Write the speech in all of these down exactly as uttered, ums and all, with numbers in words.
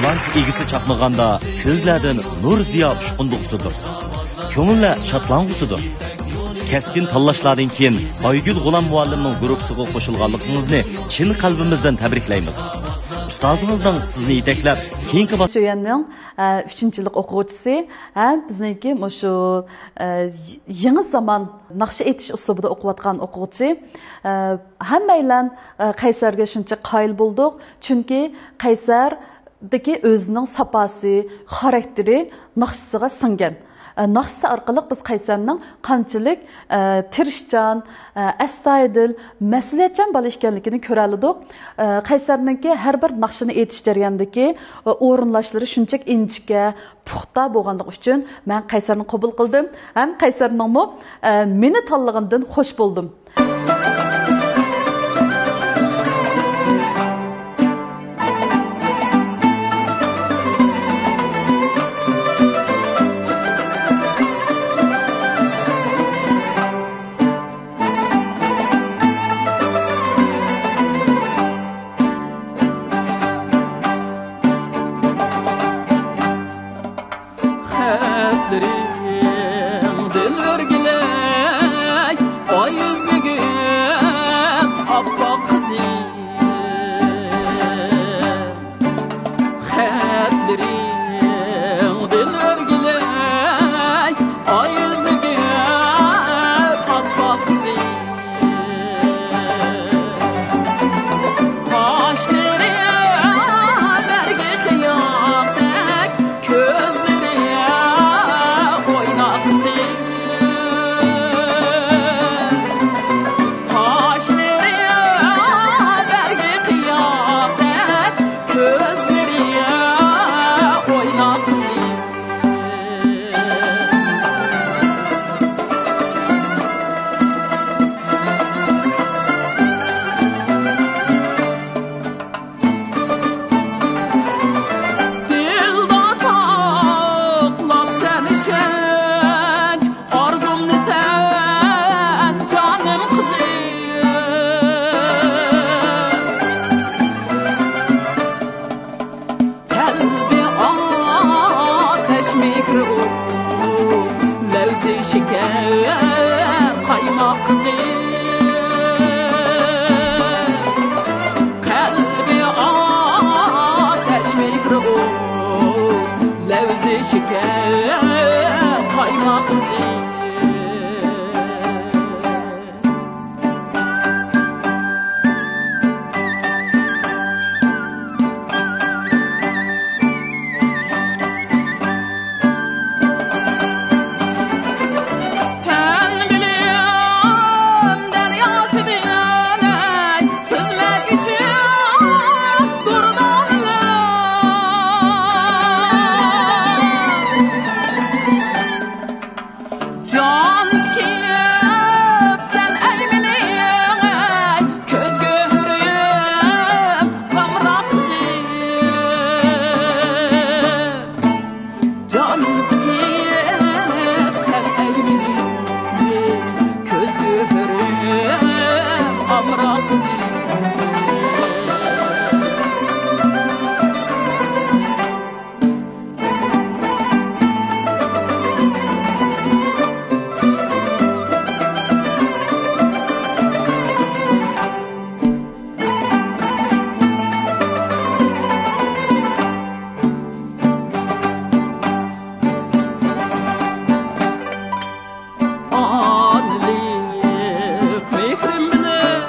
قۇۋانچ ئىگىسى چاقنىغاندا كۆزلەردىن نۇر زىيا ئۇچقۇندۇغۇسىدۇر. كۆڭۈللەر شادلانغۇسىدۇر. كەسكىن تاللاشلاردىن كېيىن ئايگۈل غۇلام مۇئەللىمنىڭ گۇرۇپپىسىغا قوشۇلغانلىقىڭىزنى چىن قەلبىمىزدىن تەبرىكلەيمىز. ئۇستازىڭىزنىڭ سىزنى يېتەكلەپ، كېيىنكى باس- سۆيۈەننىڭ، ئە، ئۈچىنچى يىللىق ئوقۇغۇچىسى، ھە، بىزنىڭكى مۇشۇ، ئە، يېڭى زامان ناخشا ئېيتىش ئۇسلۇبىدا ئوقۇۋاتقان ئوقۇغۇچى. ئە، ھەممەيلەن، ئە، قەيسەرگە شۇنچە قايىل بولدۇق، چۈنكى قەيسەر دىكى ئۆزىنىڭ ساپاسى، خاراكتېرى ناخشىسىغا سىڭگەن. ئە، ناخشىسى ئارقىلىق بىز قەيسەرنىڭ قانچىلىك، ئە، تىرىشچان، ئە، ئەستايىدىل، مەسئۇلىيەتچان بالا ئىكەنلىكىنى كۆرەلىدۇق. ئە، قەيسەرنىڭكى ھەر بىر ناخشىنى ئېيتىش جەريانىدىكى، ئە، ئورۇنلاشلىرى شۇنچىلىك ئىنچىكە، پۇختا بولغانلىقى ئۈچۈن مەن قەيسەرنى قوبۇل قىلدىم ھەم قەيسەرنىڭمۇ، ئە، مېنى تاللىغىنىدىن خوش بولدۇم. خەتلىرىڭدىن ئۆرگىلەي ئاي يۈزلۈكۈم ئاپئاق قىزىم. خەتلىرىڭدىن ئۆرگىلەي ئاي يۈزلۈكۈم ئاپئاق قىزىم. قاشلىرى بەرگى قىياقتەك، كۆزلىرى ئويناق قىزىم. قاشلىرى بەرگى قىياقتەك، كۆزلىرى ئويناق قىزىم. دىلدا ساقلاپسەن ئىشەنچ، ئارزۇمنى سەن، جانىم قىزىم. قەلبى ئاتەش مېھرى ئوت، لەۋزى شېكەر قايماق قىزىم. قەلبى ئاتەش مېھرى ئوت، لەۋزى شېكەر قايماق قىزىم. پەن بىلىم دەرياسى بىلەن سۈزمەك ئۈچۈن دۇردانىلەر. جان تىكىپ سەن ئەي مېنىڭ، كۆز گۆھىرىم، غامراق قىزىم. جان تىكىپ سەن ئەي مېنىڭ، كۆز گۆھىرىم، غامراق قىزىم. ئانىلىق مېھرىم بىلەن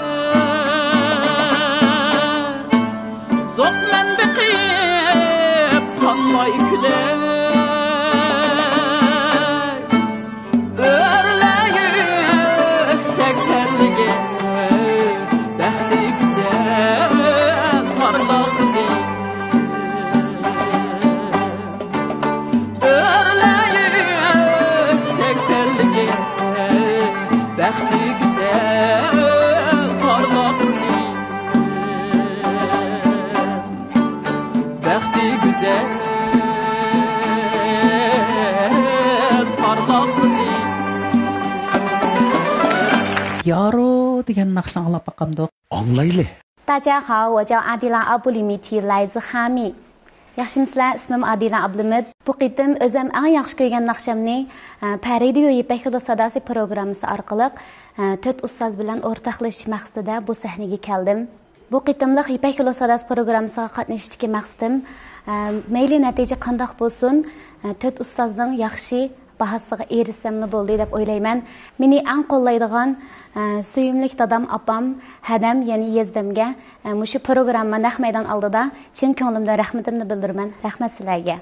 زوق مەن بېقىپ قانماي كۈلەي. ئۆرلە يۈكسەك تەنلىكى، بەختى گۈزەل پارلاق قىزىم. ئۆرلە يۈكسەك تەنلىكى، بەختى گۈزەل پارلاق قىزىم. بەختى گۈزەل پارلاق قىزىم. يارو دېگەن ناخشىنى ئاڭلاپ باقامدۇق؟ ئاڭلايلى. 大家好，我叫阿迪拉·奥布里米提，来自哈密。ياخشىمۇسىلەر؟ ئىسمىم ئادىلە ئابلىمىت. بۇ قېتىم ئۆزۈم ئەڭ ياخشى كۆرگەن ناخشامنى، ئە، پەرىدىيو يىپەك يولى ساداسى پروگراممىسى ئارقىلىق، ئە، تۆت ئۇستاز بىلەن ئورتاقلىشىش مەقسىتىدە بۇ سەھنىگە كەلدىم. بۇ قېتىملىق يىپەك يولى ساداسى پروگراممىسىغا قاتنىشىشتىكى مەقسىتىم، ئە، مەيلى نەتىجە قانداق بولسۇن، ئە، تۆت ئۇستازنىڭ ياخشى باھاسىغا ئېرىشسەملا بولدى دەپ ئويلايمەن. مېنى ئەڭ قوللايدىغان، ئە، سۆيۈملۈك دادام، ئاپام، ھەدەم، يەنى يېزىدەمگە، ئە، مۇشۇ پروگرامما نەق مەيدان ئالدىدا چىن كۆڭلۈمدىن رەھمىتىمنى بىلدۈرىمەن. رەھمەت سىلەرگە.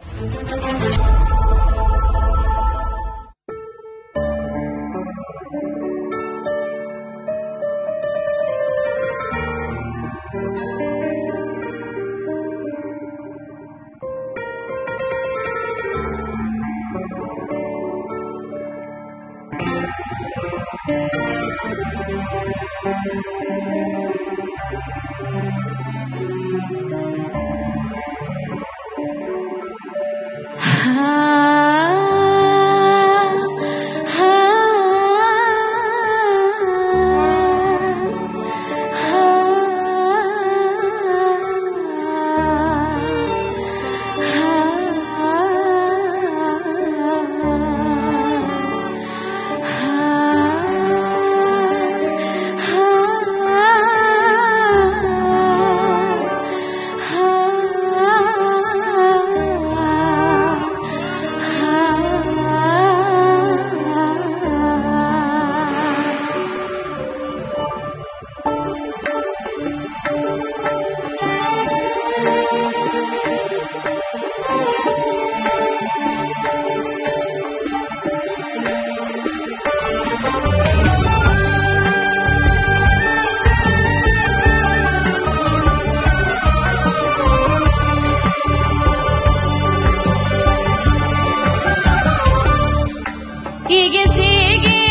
ئېگىز، ئېگىز.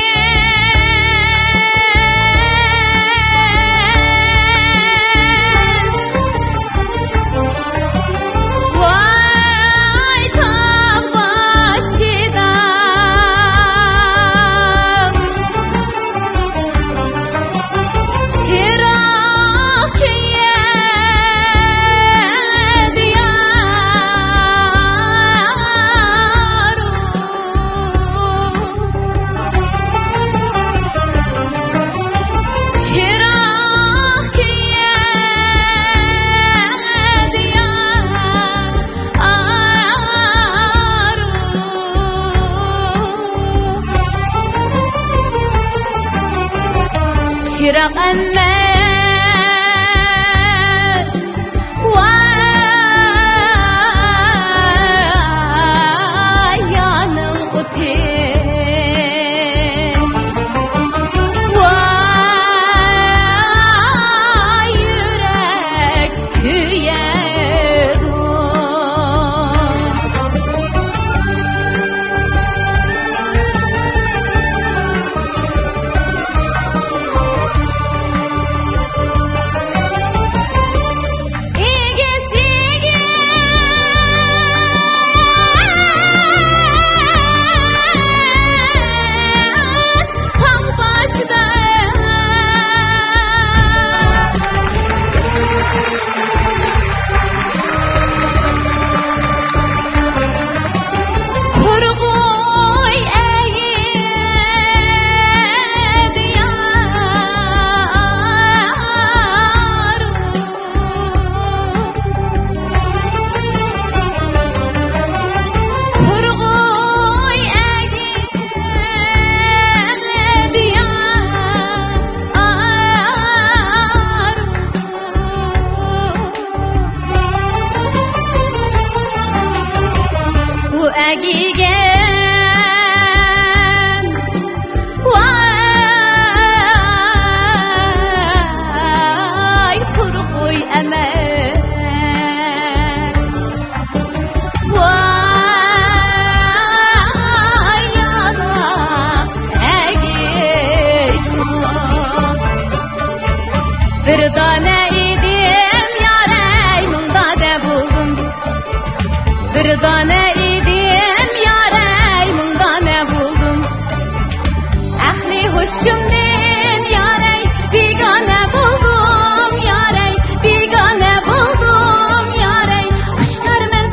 ۋاي تاغ باشىدا چىراغ كۆيەر. چىراغ ئەمەس، ۋاي يانىڭ ئوتى، ۋاي يۈرەك كۆيەدۇ. ئېگىز، ئېگىز. تاغ باشىدا قۇرغۇي ئەگىدى يار. قۇرغۇي ئەگىدى يار. ئۇ ئەگىگەن، ۋاي قۇرۇق ئۆي ئەمەس، ۋاي يالا ئەگىچ. بىر دانە ئىدىم يارەي، مىڭ دانە بولدۇم. بىر دانە ئىدىم يارەي، مىڭ دانە بولدۇم. ئەقلى ھوشۇمدىن يارەي، بىگانە بولدۇم يارەي، بىگانە بولدۇم يارەي. ئاشتارمەن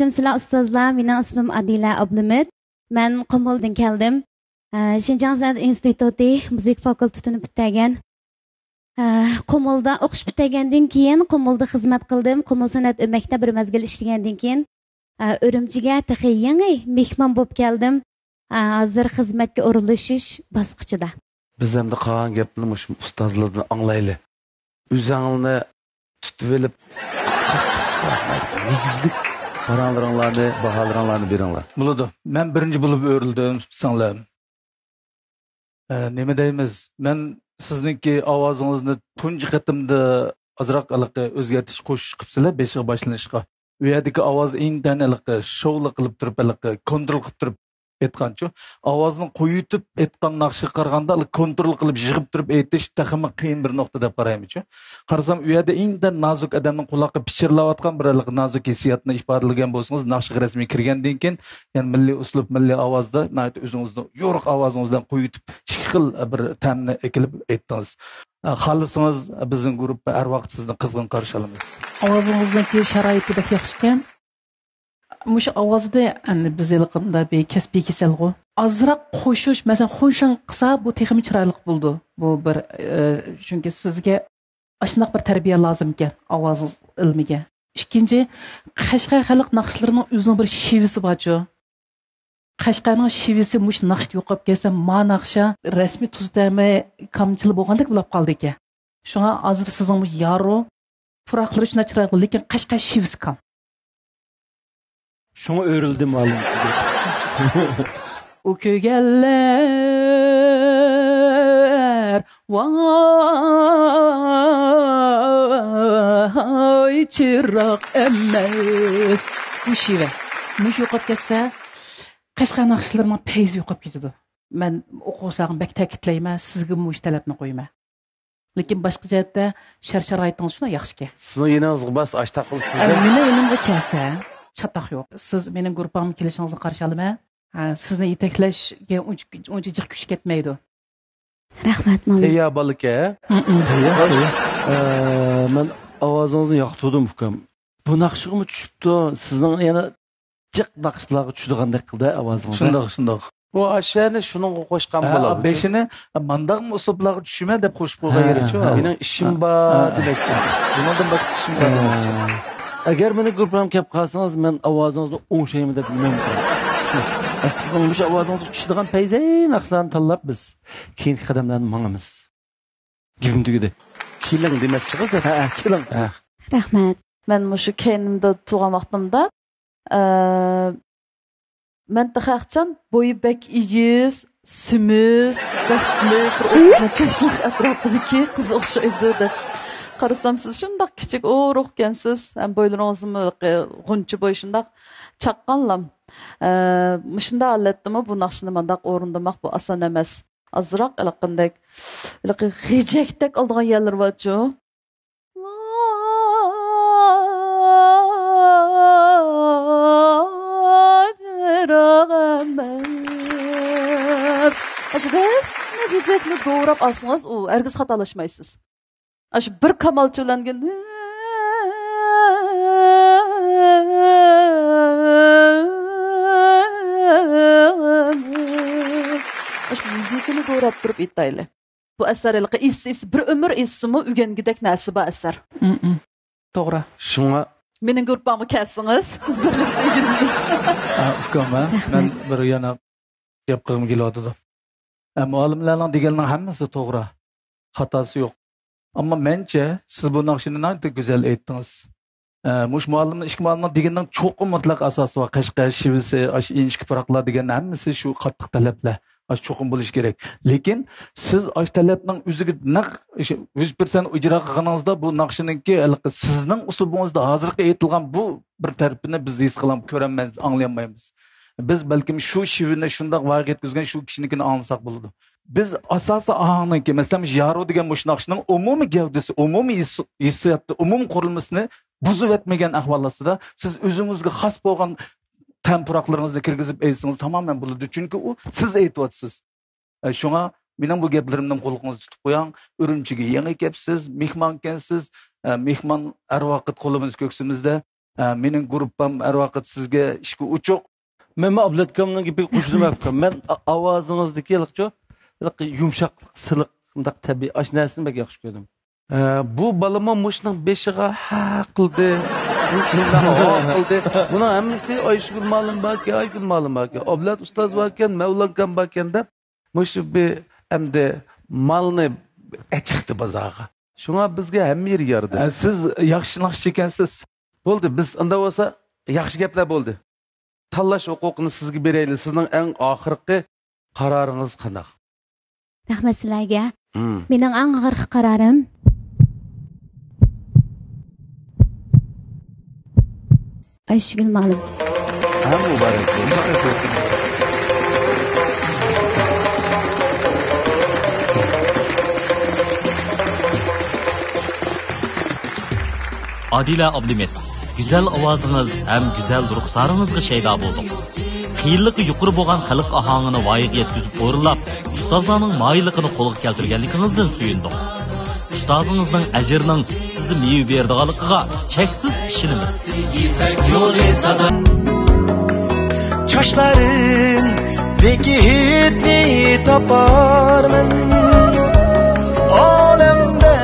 ئەلەيكۇم سالام ئۇستازلار، مېنىڭ ئىسمىم ئادىلە ئابلىمىت. مەن قۇمۇلدىن كەلدىم. ئە، شىنجاڭ سەنئەت ئىنستىتۇتى مۇزىكا فاكۇلتېتىنى پۈتتۈرگەن. ئە، قۇمۇلدا ئوقۇش پۈتتۈرگەندىن كېيىن قۇمۇلدا خىزمەت قىلدىم. قۇمۇل سەنئەت ئۆمەكتە بىر مەزگىل ئىشلىگەندىن كېيىن، ئە، ئۈرۈمچىگە تېخى يېڭى مېھمان بولۇپ كەلدىم. ئە، ھازىر خىزمەتكە ئورۇنلىشىش باسقۇچىدا. بىز ئەمدى قالغان گەپنى مۇشۇ ئۇستازلاردىن ئاڭلايلى. ئۆزۈڭلارنى تۇتۇۋېلىپ، قىسقا، قىسقا، نېگىزلىك پاراڭلىرىڭلارنى، باھالىرىڭلارنى بېرىڭلار. بولىدۇ. مەن بىرىنچى بولۇپ ئۆرۈلدۈم، سىڭلىم. ئە، نېمە دەيمىز؟ مەن سىزنىڭكى ئاۋازىڭىزنى تۇنجى قېتىمدا ئازراق ھېلىقى ئۆزگەرتىش قوشۇش قىپسىلە بېشىغا باشلىنىشقا. ئۇ يەردىكى ئاۋاز ئىنتايىن ھېلىقى شوۋلا قىلىپ تۇرۇپ، ھېلىقى كونترول قىلىپ تۇرۇپ ئېيتقانچۇ. ئاۋازنى قويۇتۇپ ئېيتقان ناخشىغا قارىغاندا، كونترول قىلىپ يىغىپ تۇرۇپ ئېيتىش تېخىمۇ قىيىن بىر نۇقتا دەپ قارايمىچۇ. قارىسام، ئۇ يەردە ئىنتايىن نازۇك ئادەمنىڭ قۇلاققا پىچىرلاۋاتقان بىر ھېلىقى نازۇك ھېسسىياتنى ئىپادىلىگەن بولسىڭىز، ناخشىغا رەسمىي كىرگەندىن كېيىن، يەنى مىللىي ئۇسلۇب، مىللىي ئاۋازدا ناھايىتى ئۆزىڭىزنىڭ يورۇق ئاۋازىڭىز بىلەن قويۇتۇپ، ئىككى خىل بىر تەمنى ئەكېلىپ ئېيتتىڭىز. ئە، خالىسىڭىز، بىزنىڭ گۇرۇپپا ھەر ۋاقىت سىزنى قىزغىن قارشى ئالىمىز. ئاۋازىڭىزنىڭكى شارائىتى بەك ياخشىكەن. مۇشۇ ئاۋازدا ئەمدى بىز ھېلىقىنداق بىر كەسپىي كېسەلغۇ. ئازراق قوشۇش، مەسىلەن، خۇنشاڭ قىلسا، بۇ تېخىمۇ چىرايلىق بولىدۇ. بۇ بىر، ئە، چۈنكى سىزگە ئاشۇنداق بىر تەربىيە لازىمكەن، ئاۋازىڭىز ئىلمىگە. ئىككىنچى، قەشقەر خەلق ناخشىلىرىنىڭ ئۆزىنىڭ بىر شېۋىسى بارچۇ. قەشقەرنىڭ شېۋىسى مۇشۇ ناخشىدا يوقاپ كەتسە، ما ناخشا رەسمىي تۈزىتەلمەي كامچىل بولغاندەك بولاپ قالىدىكەن. شۇڭا ھازىر سىزنىڭ مۇشۇ يارۇ پۇراقلىرى شۇنداق چىرايلىق، لېكىن قەشقەر شېۋىسى كام. شۇڭا ئۆرۈلدۈم ھالىم سىزگە. ئۇ كۆرگەنلەر ۋاي چىراغ ئەمەس. بۇ شېۋە مۇشۇ يوقاپ كەتسە، قەشقەر ناخشىلىرىنىڭ پەيزى يوقاپ كېتىدۇ. مەن ئوقۇغۇچىلارغا بەك تەكىتلەيمەن، سىزگە مۇشۇ تەلەپنى قويىمەن. لېكىن باشقا جەھەتتە شەر-شارائىتىڭىز شۇنداق ياخشىكەن. سىزنىڭ يېنىڭىزغا بارسا ئاشتاق قىلىسىز. ئە، مېنىڭ يېنىمغا كەلسە، چاتاق يوق. سىز مېنىڭ گۇرۇپپامغا كېلىشىڭىزنى قارشى ئالىمەن. ھە، سىزنى يېتەكلەشكە ئۇنچە، ئۇنچە جىق كۈچ كەتمەيدۇ. رەھمەت، مۇئەللىم. تەييار بالىكەن. ھە، ھە. تەييار، تەييار. ئە، مەن ئاۋازىڭىزنى ياقتۇردۇم، ئۇكام. بۇ ناخشىغىمۇ چۈشۈپتۇ. سىزنىڭ يەنە جىق ناخشىلارغا چۈشىدىغاندەك قىلدى ئاۋازىڭىز. شۇنداق، شۇنداق. بۇ ئاشۇنى شۇنىڭغا قوشقان ھە، بولىدۇ. بېشىنى مانداقمۇ ئۇسلۇبلارغا چۈشىمەن دەپ قوشۇپ قويغان ھە، يېرىچۇ. ھە. مېنىڭ ئىشىم ھە، بار ھە. دېمەكچى. بۇنىڭدىن باشقا ئىشىم بار ھە. دېمەكچى. ئەگەر مېنىڭ گۇرۇپپام كەپ قالسىڭىز، مەن ئاۋازىڭىزنى ئوڭشايمەن دەپ نېمە قىلىمەن؟ سىزنىڭ مۇشۇ ئاۋازىڭىزغا چۈشىدىغان پەيزى ناخشىلارنى تاللاپ بىز كېيىنكى قەدەملەرنى ماڭىمىز. گېپىم تۈگىدى. كېلىڭ دېمەكچىغۇ سىز؟ ھە، كېلىڭ. ھە. رەھمەت. مەن مۇشۇ كەينىمدە تۇرغان ۋاقتىمدا، ئە، مەن تېخى ئەخچان بويى بەك ئېگىز، سېمىز، دەستلىك، بىر ئوتتۇز نەچچە ياشلىق ئەتراپىدىكى قىز ئوخشايدۇ دەپ. قارىسام، سىز شۇنداق كىچىك ئورۇقكەنسىز، ھەم بويلىرىڭىزمۇ غۇنچە بوي شۇنداق چاققانلام. ئە، مۇشۇنداق ھالەتتىمۇ بۇ ناخشىنى مانداق ئورۇندىماق بۇ ئاسان ئەمەس. ئازراق ھېلىقىندەك، ھېلىقى غېجەكتەك ئالىدىغان يەرلىرى بارچۇ. ئاشۇ رەسمىي غېجەكنى دوراپ ئالسىڭىز، ئۇ ھەرگىز خاتالاشمايسىز. ئاشۇ بىر كامالچى بىلەن ئاشۇ مۇزىكىنى دوراپ تۇرۇپ ئېيتايلى. بۇ ئەسەر ھېلىقى ئېيتسا، ئېيتسا، بىر ئۆمۈر ئېيتسىمۇ ئۆگەنگۈدەك نەرسە بار ئەسەر. م-م. توغرا. شۇڭا مېنىڭ گۇرۇپپامغا كەلسىڭىز، بىرلىكتە ئۆگىنىمىز. ئا، ئۇكام، ھە؟ رەھمەت. مەن بىر يەنە گەپ قىلغۇم كېلىۋاتىدۇ. ئە، مۇئەللىملەرنىڭ دېگىنىنىڭ ھەممىسى توغرا. خاتاسى يوق. ئەمما مەنچە، سىز بۇ ناخشىنى ناھايىتى گۈزەل ئېيتتىڭىز. ئە، مۇشۇ مۇئەللىمنىڭ، ئىككى مۇئەللىمنىڭ دېگىنىنىڭ چوقۇم مۇتلەق ئاساسى بار. قەشقەر شېۋىسى، ئاشۇ ئىنچىكە پۇراقلار دېگەن ھەممىسى شۇ قاتتىق تەلەپلەر. ئاشۇ چوقۇم بولۇشى كېرەك. لېكىن سىز ئاشۇ تەلەپنىڭ ئۆزىگە نەق يۈز پىرسەنت ئىجرا قىلغىنىڭىزدا بۇ ناخشىنىڭكى ھېلىقى سىزنىڭ ئۇسلۇبىڭىزدا ھازىرقى ئېيتىلغان بۇ بىر تەرىپىنى بىز ھېس قىلالمايمىز، كۆرەلمەيمىز، ئاڭلىيالمايمىز. بىز بەلكىم شۇ شېۋىنى شۇنداق ۋايىغا يەتكۈزگەن شۇ كىشىنىڭكىنى ئاڭلىساق بولىدۇ. بىز ئاساسىي ئاھاڭنىڭكى، مەسىلەن، مۇشۇ يارۇ دېگەن مۇشۇ ناخشىنىڭ ئومۇمىي گەۋدىسى، ئومۇمىي ھېس-، ھېسسىياتنى، ئومۇمىي قۇرۇلمىسىنى بۇزۇۋەتمىگەن ئەھۋال ئاستىدا، سىز ئۆزىڭىزگە خاس بولغان تەم پۇراقلىرىڭىزنى كىرگۈزۈپ ئېيتسىڭىز تامامەن بولىدۇ. چۈنكى ئۇ سىز ئېيتىۋاتىسىز. ئە، شۇڭا مېنىڭ بۇ گەپلىرىمنى قۇلىقىڭىزدا تۇتۇپ قويۇڭ. ئۈرۈمچىگە يېڭى كەپسىز، مېھمانكەنسىز. ئە، مېھمان ھەر ۋاقىت قولىمىز كۆكسىمىزدە. ئە، مېنىڭ گۇرۇپپام ھەر ۋاقىت سىزگە ئىشىكى ئوچۇق. مەنمۇ ئابلەتكامنىڭ گېپىگە قوشۇلدۇم، ئاكا. مەن ئا-، ئاۋازىڭىزدىكى ھېلىقىچۇ، ھېلىقى يۇمشاقلىق، سىلىق، مۇنداق تەبىئىي، ئاشۇ نەرسىنى بەك ياخشى كۆردۈم. ھە، بۇ بالىمۇ مۇشۇنىڭ بېشىغا ھە قىلدى، بۇ كېيىنلەرگە ھو قىلدى. بۇنىڭ ھەممىسى ئايشىگۈل مۇئەللىم باركەن، ئايگۈل مۇئەللىم باركەن، ئابلەت ئۇستاز باركەن، مەۋلانكام باركەن دەپ، مۇشۇ بىر ئەمدى مالنى ئەچىقتى بازارغا. شۇڭا بىزگە ھەممە يېرى يارىدى. ئە، سىز ياخشى ناخشىچى ئىكەنسىز. بولدى، بىز ئۇنداق بولسا ياخشى گەپلەر بولدى. تاللاش ھوقۇقىنى سىزگە بېرەيلى. سىزنىڭ ئەڭ ئاخىرقى قارارىڭىز قانداق؟ رەھمەت سىلەرگە. ھىم. مېنىڭ ئەڭ ئاخىرقى قارارىم ئايشىگۈل مۇئەللىم. ھە، مۇبارەك بولسۇن. ئادىلە ئابلىمىت، گۈزەل ئاۋازىڭىز ھەم گۈزەل رۇخسارىڭىزغا شەيدا بولدۇق. قىيىنلىقى يۇقىرى بولغان خەلق ئاھاڭىنى ۋايىغا يەتكۈزۈپ ئورۇنلاپ، ئۇستازلارنىڭ مايىللىقىنى قولغا كەلتۈرگەنلىكىڭىزدىن سۆيۈندۇق. ئۇستازىڭىزنىڭ ئەجرىنىڭ سىزدە مېۋە بېرىدىغانلىقىغا چەكسىز ئىشىنىمىز. چاچلىرىڭدىكى ھىدنى تاپارمەن، ئالەمدە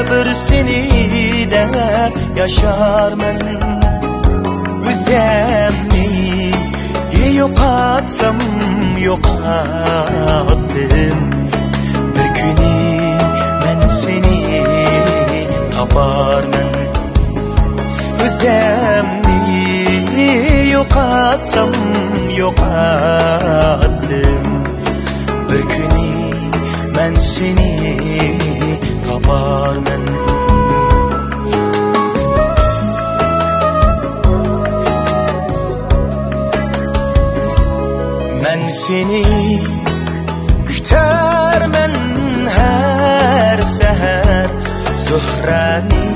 بىر سېنى دەپ ياشارمەن. ئۆزۈمنى يوقاتسام يوقاتتىم، بىر كۈنى مەن سېنى تاپارمەن. ئۆزۈمنى يوقاتسام يوقاتتىم، بىر كۈنى مەن سېنى تاپارمەن. مەن سېنى كۈتەرمەن ھەر سەھەر، زۆھرەنى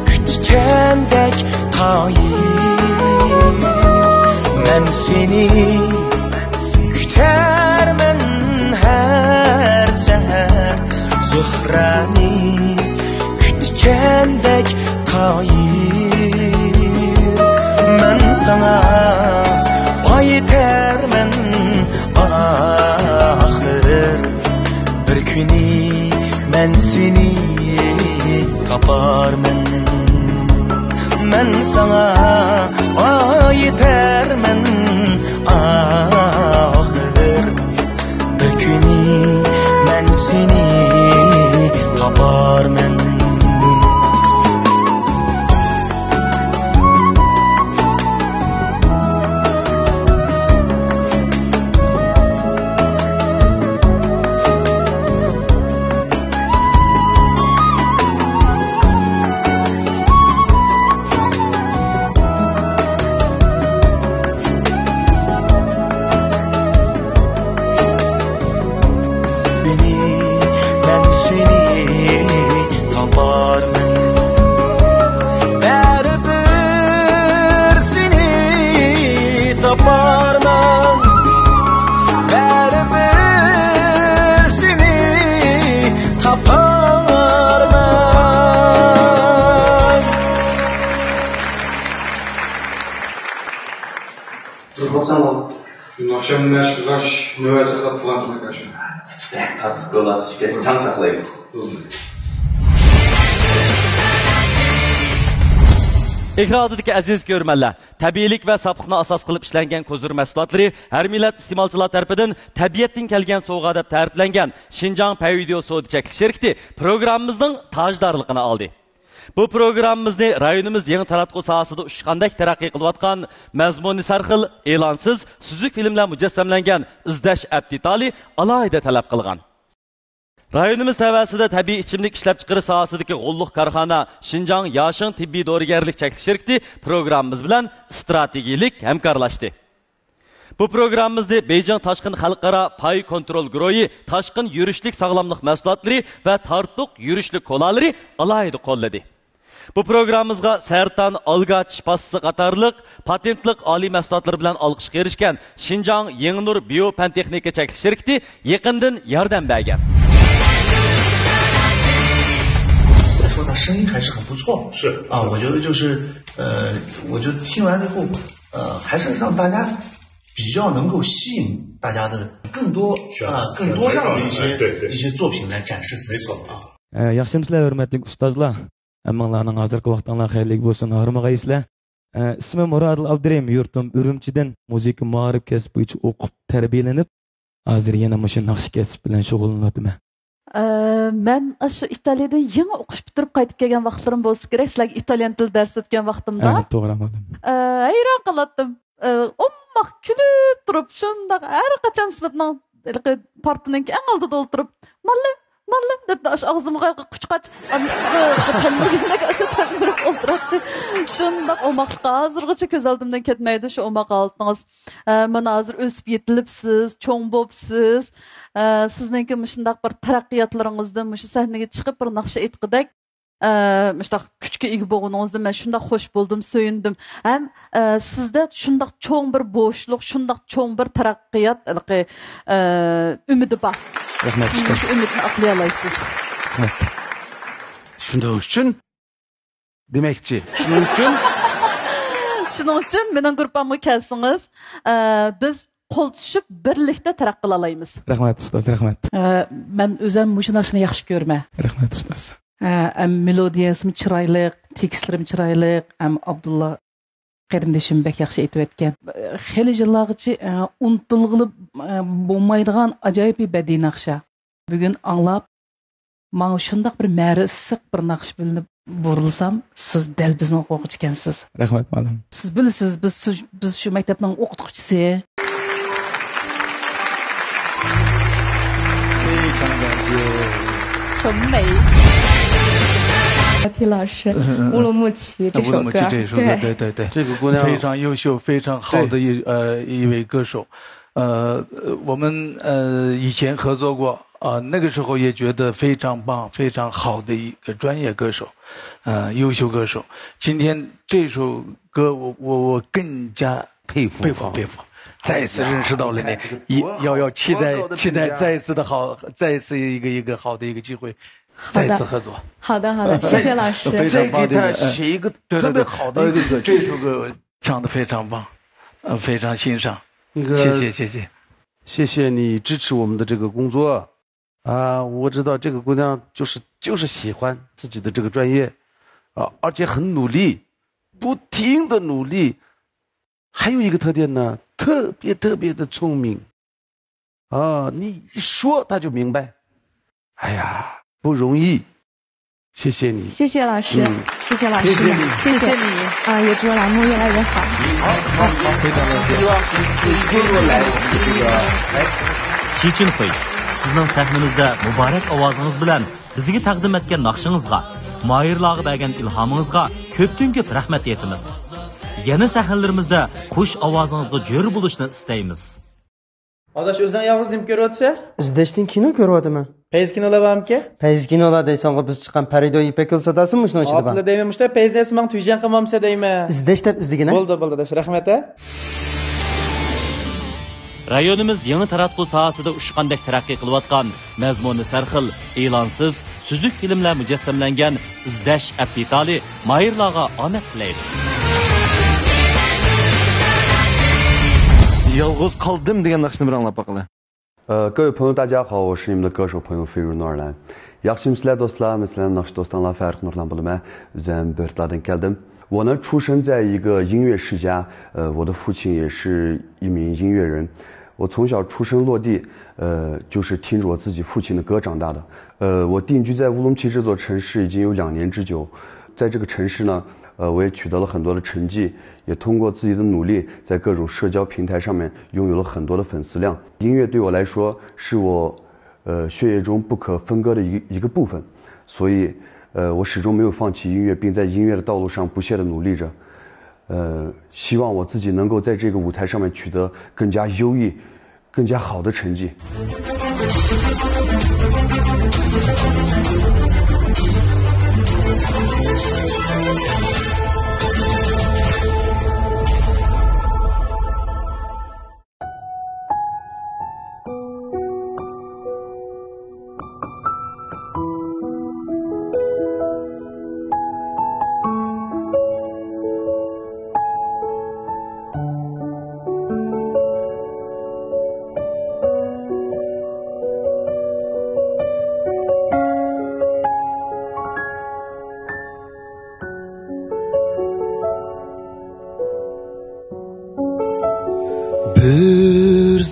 كۈتكەندەك قايىل. مەن سېنى كۈتەرمەن ھەر سەھەر، زۆھرەنى كۈتكەندەك قايىل. مەن ساڭا ئايتەرمەن ئاخىر، بىر كۈنى مەن سېنى تاپارمەن. مەن ساڭا ئايتەرمەن ئاخىر، بىر كۈنى مەن سېنى تاپارمەن. مەن سېنى تاپارمەن، بەرىبىر سېنى تاپارمەن، بەرىبىر سېنى تاپارمەن. تۇرۇپ قاپسەن. شۇنداق ئاخشام مەشىق قىلغاچ، نۆۋەت ساقلاپ تۇرغان تۇرمىكەن شۇ. تاتلىق كولا ئىچكەچ تاڭ ساقلايمىز. بولدى. ئېكران ئالدىدىكى ئەزىز كۆرۈرمەنلەر، تەبىئىيلىك ۋە ساپلىقنى ئاساس قىلىپ ئىشلەنگەن كوزۇر مەھسۇلاتلىرى ھەر مىللەت ئىستېمالچىلار تەرىپىدىن تەبىئەتتىن كەلگەن سوۋغا دەپ تەرىپلەنگەن شىنجاڭ پەي ۋىدېئو سودا چەكلىك شىركىتى پروگراممىمىزنىڭ تاجدارلىقىنى ئالدى. بۇ پروگراممىمىزنى رايونىمىز يېڭى تاراتقۇ ساھەسىدە ئۇچقاندەك تەرەققىي قىلىۋاتقان، مەزمۇنى سەرخىل، ئېلانسىز، سۈزۈك فىلىملەر مۇجەسسەملەنگەن ئىزدەش ئەپتىتالى ئالاھىدە تەلەپ قىلغان. رايونىمىز تەۋەسىدە تەبىئىي ئىچىملىك ئىشلەپچىقىرىش ساھەسىدىكى غوللۇق كارخانا شىنجاڭ ياشىڭ تېببىي دورىگەرلىك چەكلىك شىركىتى پروگراممىمىز بىلەن ئىستراتېگىيىلىك ھەمكارلاشتى. بۇ پروگراممىمىزنى بېيجىڭ تاشقىن خەلقئارا پاي كونترول گۇرۇھى تاشقىن يۈرۈشلۈك ساغلاملىق مەھسۇلاتلىرى ۋە تارتۇق يۈرۈشلۈك كولالىرى ئالاھىدە قوللىدى. بۇ پروگراممىمىزغا سەرتان، ئالگاچ، پاسسا قاتارلىق پاتېنتلىق ئالىي مەھسۇلاتلىرى بىلەن ئالقىشقا ئېرىشكەن شىنجاڭ يېڭىنۇر بىيو پەن تېخنىكا چەكلىك شىركىتى يېقىندىن ياردەم بەرگەن. 声音还是很不错。是啊，我觉得就是，呃，我就听完之后，呃，还是让大家比较能够吸引大家的更多是啊，啊，更多样的一些哎，对，对。一些作品来展示自己没错啊。ئە، ياخشىمۇسىلەر، ھۆرمەتلىك ئۇستازلار؟ ھەممىڭلارنىڭ ھازىرقى ۋاقتىڭلار خەيرلىك بولسۇن، ھارمىغايسىلەر. ئە، ئىسمىم مۇرادىل ئابدۇرېھىم، يۇرتۇم ئۈرۈمچىدىن، مۇزىكا مائارىپ كەسپى بويىچە ئوقۇپ تەربىيەلىنىپ، ھازىر يەنە مۇشۇ ناخشا كەسپى بىلەن شۇغۇللىنىۋاتىمەن. ئە، مەن ئاشۇ ئىتالىيەدىن يېڭى ئوقۇش پۈتتۈرۈپ قايتىپ كەلگەن ۋاقىتلىرىم بولسا كېرەك، سىلەرگە ئىتالىيەن تىلى دەرس ئۆتكەن ۋاقتىمدا. ئەۋەت، توغرا، ماقۇل. ئە، ھەيران قالاتتىم. ئە، ئوماق كۈلۈپ تۇرۇپ، شۇنداق ھەر قاچان سىنىپنىڭ ھېلىقى پارتىنىڭكى ئەڭ ئالدىدا ئولتۇرۇپ، مۇئەللىم، مۇئەللىم دەپ، ئاشۇ ئاغزىمغا قۇچقاچ، ئانىسىغا تەلمۈرگەندەك ئاشۇ تەلمۈرۈپ ئولتۇراتتى. شۇنداق ئوماقلىقى ھازىرغىچە كۆز ئالدىمدىن كەتمەيدۇ، شۇ ئوماق ھالىتىڭىز. ئە، مانا ھازىر ئۆسۈپ يېتىلىپسىز، چوڭ بوپسىز. ئە، سىزنىڭكى مۇشۇنداق بىر تەرەققىياتلىرىڭىزدىن مۇشۇ سەھنىگە چىقىپ بىر ناخشا ئېيتقۇدەك، ئە، مۇشۇنداق كۈچكە ئىگە بولغىنىڭىزدىن مەن شۇنداق خوش بولدۇم، سۆيۈندۈم. ھەم، ئە، سىزدە شۇنداق چوڭ بىر بوشلۇق، شۇنداق چوڭ بىر تەرەققىيات، ھېلىقى، ئە، ئۈمىدى بار. رەھمەت، سىز ئۇستاز. مۇشۇ ئۈمىدنى ئاقلىيالايسىز. رەھمەت. شۇنىڭ ئۈچۈن دېمەكچى. شۇنىڭ ئۈچۈن شۇنىڭ ئۈچۈن مېنىڭ گۇرۇپپامغا كەلسىڭىز، ئە، بىز قول تۇتۇشۇپ بىرلىكتە تەرەققىي قىلالايمىز. رەھمەت، ئۇستاز، رەھمەت. ئە، مەن ئۆزۈم مۇشۇ ناخشىنى ياخشى كۆرىمەن. رەھمەت، ئۇستاز. ئە، ئەم، مېلودىيەسىمۇ چىرايلىق، تېكىستلىرىمۇ چىرايلىق، ئەم، ئابدۇللا قېرىندىشىم بەك ياخشى ئېيتىۋەتكەن. خېلى يىللارغىچە، ئە، ئۇنتۇلغىلى، ئە، بولمايدىغان ئاجايىپ بىر بەدىئىي ناخشا. بۈگۈن ئاڭلاپ، ماڭا شۇنداق بىر مەرى ئىسسىق بىر ناخشا بىلىنىپ بۇرۇلسام، سىز دەل بىزنىڭ ئوقۇغۇچى ئىكەنسىز. رەھمەت، مۇئەللىم. سىز بىلىسىز، بىز شۇ، بىز شۇ مەكتەپنىڭ ئوقۇتقۇچىسى. 非常感谢。 T 老师，嗯，嗯，嗯。乌鲁木齐这首歌。乌鲁木齐这首歌，对。对，对，对。这个姑娘非常优秀，非常好的一，对。呃，一位歌手。呃，我们，呃，以前合作过，啊，那个时候也觉得非常棒，非常好的一个专业歌手，呃，优秀歌手。今天这首歌我，我，我更加佩服，佩服，啊。佩服。再一次认识到了你，哎，这个多好，要，要期待，多高的评价。期待再一次的好，再一次一个，一个好的一个机会，好的。再一次合作。好的，好的，谢谢老师。非常棒的一个，再给他写一个特别好的一个歌曲。嗯。对，对，对。这首歌唱得非常棒，呃，非常欣赏。那个，谢谢，谢谢。谢谢你支持我们的这个工作。啊，我知道这个姑娘就是，就是喜欢自己的这个专业，啊，而且很努力，不停地努力。还有一个特点呢，特别特别的聪明。啊，你一说她就明白。哎呀，不容易。 谢谢你。谢谢老师，嗯。谢谢老师们，谢谢你。谢谢。谢谢你。啊，也祝栏目越来越好。好，好，好，非常感谢。希望你多多来我们的这个，哎。 شى چۈنخۇي، سىزنىڭ سەھنىمىزدە مۇبارەك ئاۋازىڭىز بىلەن بىزگە تەقدىم ئەتكەن ناخشىڭىزغا، ماھىرلارغا بەرگەن ئىلھامىڭىزغا كۆپتىن كۆپ رەھمەت ئېيتىمىز. يەنە سەھنىلىرىمىزدە خۇش ئاۋازىڭىزغا جۆر بولۇشنى ئىستەيمىز. ئاداش، ئۆزۈڭ يالغۇز نېمە كۆرۈۋاتىسەن؟ ئىزدەشتىن كىنو كۆرۈۋاتىمەن. پەيزى كىنودا بارمىكەن؟ پەيزى كىنودا دەيسەنغۇ، بىز چىققان پەرىدۇ يىپەكگۈل سوداسىمۇ شۇنىڭ ئىچىدە بار. ئاپىلى دەيمەن، مۇشۇنداق پەيزى دەيسە ماڭا تۈيجەڭ قىلمامسەن دەيمەن. ئىزدەش دەپ ئىزدىگىنە. بولدى، بولدى، ئاداش، رەھمەت، ھە؟ رايونىمىز يېڭى تاراتقۇ ساھەسىدە ئۇچقاندەك تەرەققىي قىلىۋاتقان، مەزمۇنى سەرخىل، ئېلانسىز، سۈزۈك فىلىملەر مۇجەسسەملەنگەن ئىزدەش ئەپ دېتالى ماھىرلارغا ئامەت تىلەيلى. يالغۇز قالدىم دېگەن ناخشىنى بىر ئاڭلاپ باقىلى. 呃，各位朋友，大家好，我是你们的歌手朋友飞如诺尔兰。ياخشىمۇسىلەر دوستلار، مەن سىلەرنىڭ ناخشا دوستۇڭلار فەرىق نۇرلان بولىمەن. ئۆزۈم بۆرتلاردىن كەلدىم. 我呢，出生在一个音乐世家，呃，我的父亲也是一名音乐人。我从小出生落地，呃，就是听着我自己父亲的歌长大的。呃，我定居在乌鲁木齐这座城市已经有两年之久，在这个城市呢，呃，我也取得了很多的成绩，也通过自己的努力，在各种社交平台上面拥有了很多的粉丝量。音乐对我来说是我，呃，血液中不可分割的一个，一个部分，所以，呃，我始终没有放弃音乐，并在音乐的道路上不懈地努力着。呃，希望我自己能够在这个舞台上面取得更加优异、更加好的成绩。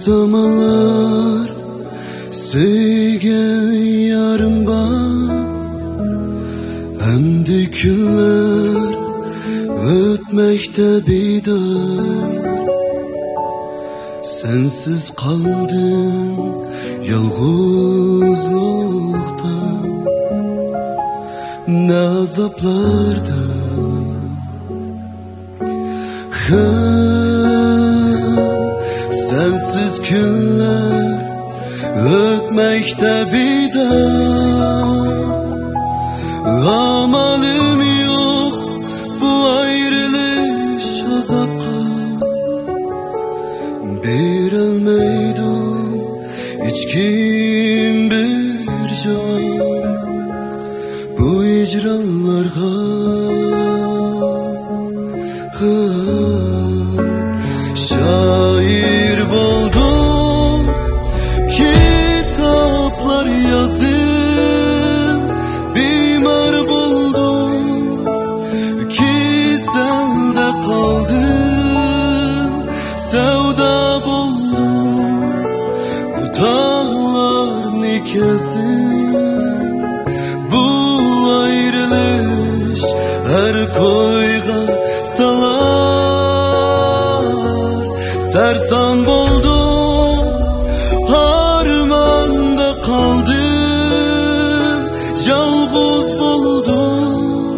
زامانلار سۆيگەن يارىم بار، ئەمدى كۈنلەر ئۆتمەكتە بىدار. سەنسىز قالدىم يالغۇزلۇقتا، نە ئازابلاردا. خىم، سەنسىز كۈنلەر ئۆتمەكتە بىدار. ئامالىم يوق بۇ ئايرىلىش ئازابقا، بېرەلمەيدۇ ھېچكىم بىر جاۋاب بۇ ھىجرانلارغا. شائىر بولدۇم، كىتابلار يازدىم، بىمار بولدۇم، كېسەلدە قالدىم، سەۋدا بولدۇم، بۇ تاغلارنى كەزدىم. بۇ ئايرىلىش ھەر كويغا سالار. سەرسان بولدۇم، ئارماندا قالدىم، يالغۇز بولدۇم،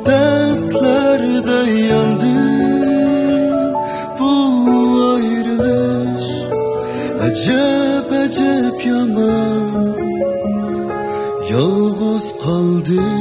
دەردلەردە ياندىم. بۇ ئايرىلىش ئەجەب، ئەجەب يامان. يالغۇز قالدىم.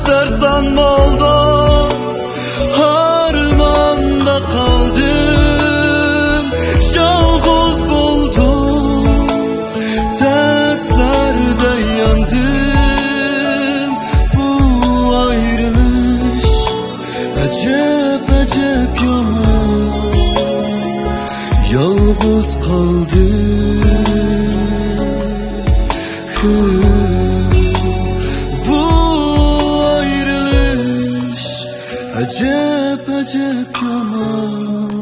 سەرسان بولدۇم، ئارماندا قالدىم، يالغۇز بولدۇم، دەردلەردە ياندىم. بۇ ئايرىلىش ئەجەب، ئەجەب يامان. يالغۇز قالدىم. بۇ ئايرىلىش ئەجەب، ئەجەب يامان.